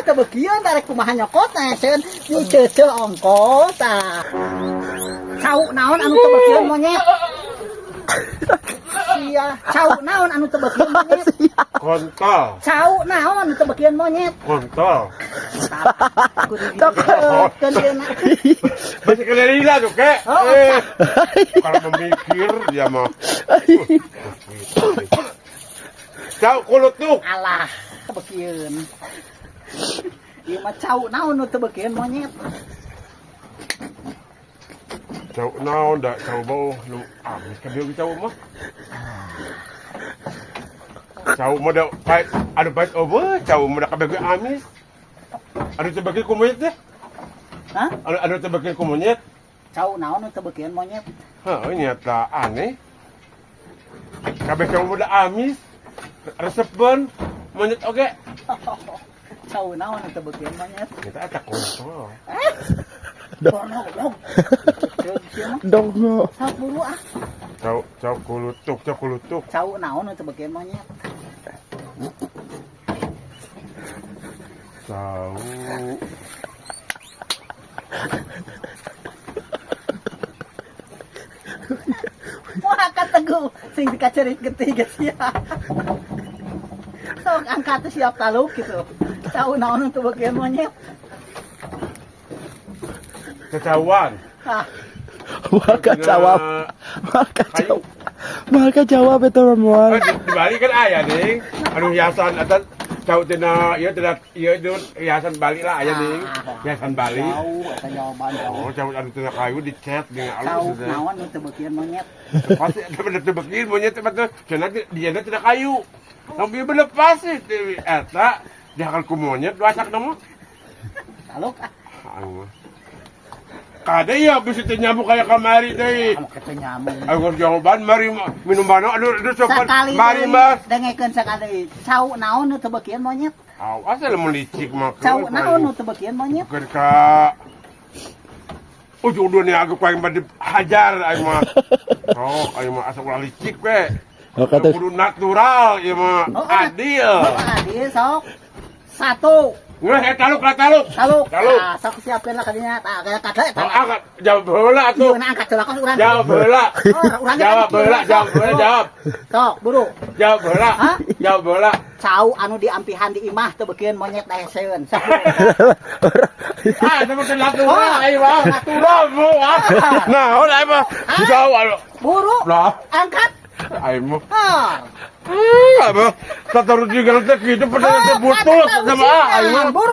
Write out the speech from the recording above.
Teu beukieun darek kumaha nyokot seun nyeuceuteuh ongkos tah. Cau naon anu teu beukieun monyet? Sia, cau naon anu teu beukieun monyet? Kontol. Cau naon anu teu beukieun monyet? Kontol. Kudu dikeun ieu. Masih kelilila tuh, kek. Oh, Eh, kalau memikir dia mah. Cau kulutuk. Alah, teu beukieun. Ieu mah cau naon nu teu beukieun monyet? Cau naon da cau bau nu amis kabeh cau mah. Cau mah da pait anu pait eueuh, cau mah da kabeh ge amis. Anu teu beukieun ku monyet teh? Hah? Anu anu teu beukieun ku monyet? Cau naon nu teu beukieun monyet? Heuh, nyata aneh. Kabeh cau mah da amis. Resepeun monyet oge. Cau naon nu teu beukieun monyet? Nyata eta kontol. Goblok, goblok. Ceuk sia mah. Dong. Sok buru ah. Cau cau kulutuk, cau kulutuk. Cau naon nu teu beukieun monyet? Cau. Wah, kateguh sing dikacerit getih geus sia. Sok angkat teh siap taluk gitu. Cau naon nu teu beukieun monyet? Kecauan. Ah, Maka jawab. Maka jawab. Maka jawab itu moal. Oh, di Bali kan aya ding. Anu hiasan eta cau tina ieu tina ieu itu hiasan Bali lah aya ding. Hiasan Bali. Cau eta jawaban jauh. Oh, cau anu tina kayu dicet dengan Cau alus teh. naon nu teu beukieun monyet? Pasti eta bener teu beukieun monyet teh betul. Cenah dia tina kayu. Tapi bener pasti eta dihakan ku monyet wasak mah. Taluk ah. Anu. Kade ya bisa teh nyamuk kayak kamari teh. Kamu kata nyamuk. Aku jawaban mari minum mana aduh aduh sopan Sakali mari deui, mas. Dengekeun sakali. Cau naon nu teu beukieun monyet? Awas lah licik mah. Cau naon nu teu beukieun monyet? Bukan ka ujung dunia aku paling bade hajar aing mah. Oh, aing mah asa ulah licik we. Oh, kata Kudu natural ieu mah. Oh, Adil. Oh, adil sok. Satu. Ngeus eh taluk lah taluk. Taluk. Taluk. Ah, sok siapkeun lah kadinya. Tah, kaya kada eta. Oh, angkat jawab heula atuh. Ieu na angkat heula kos urang. Jawab heula. Oh, urang ge Jawab tadi heula, kieu, jawab sok. heula, jawab. Sok, buru. Jawab heula. Hah? Jawab heula. Cau anu diampihan di imah teu beukieun monyet daeseun. Sok. Ah, itu mah natural Oh, aing mah. natural. Natural. Nah, udah aing mah. Jawab anu. Buru. Lah, Angkat. aing mah. Ah. Apa? Tata rujukan teh kitu pada butuh sama aing mah. Buru.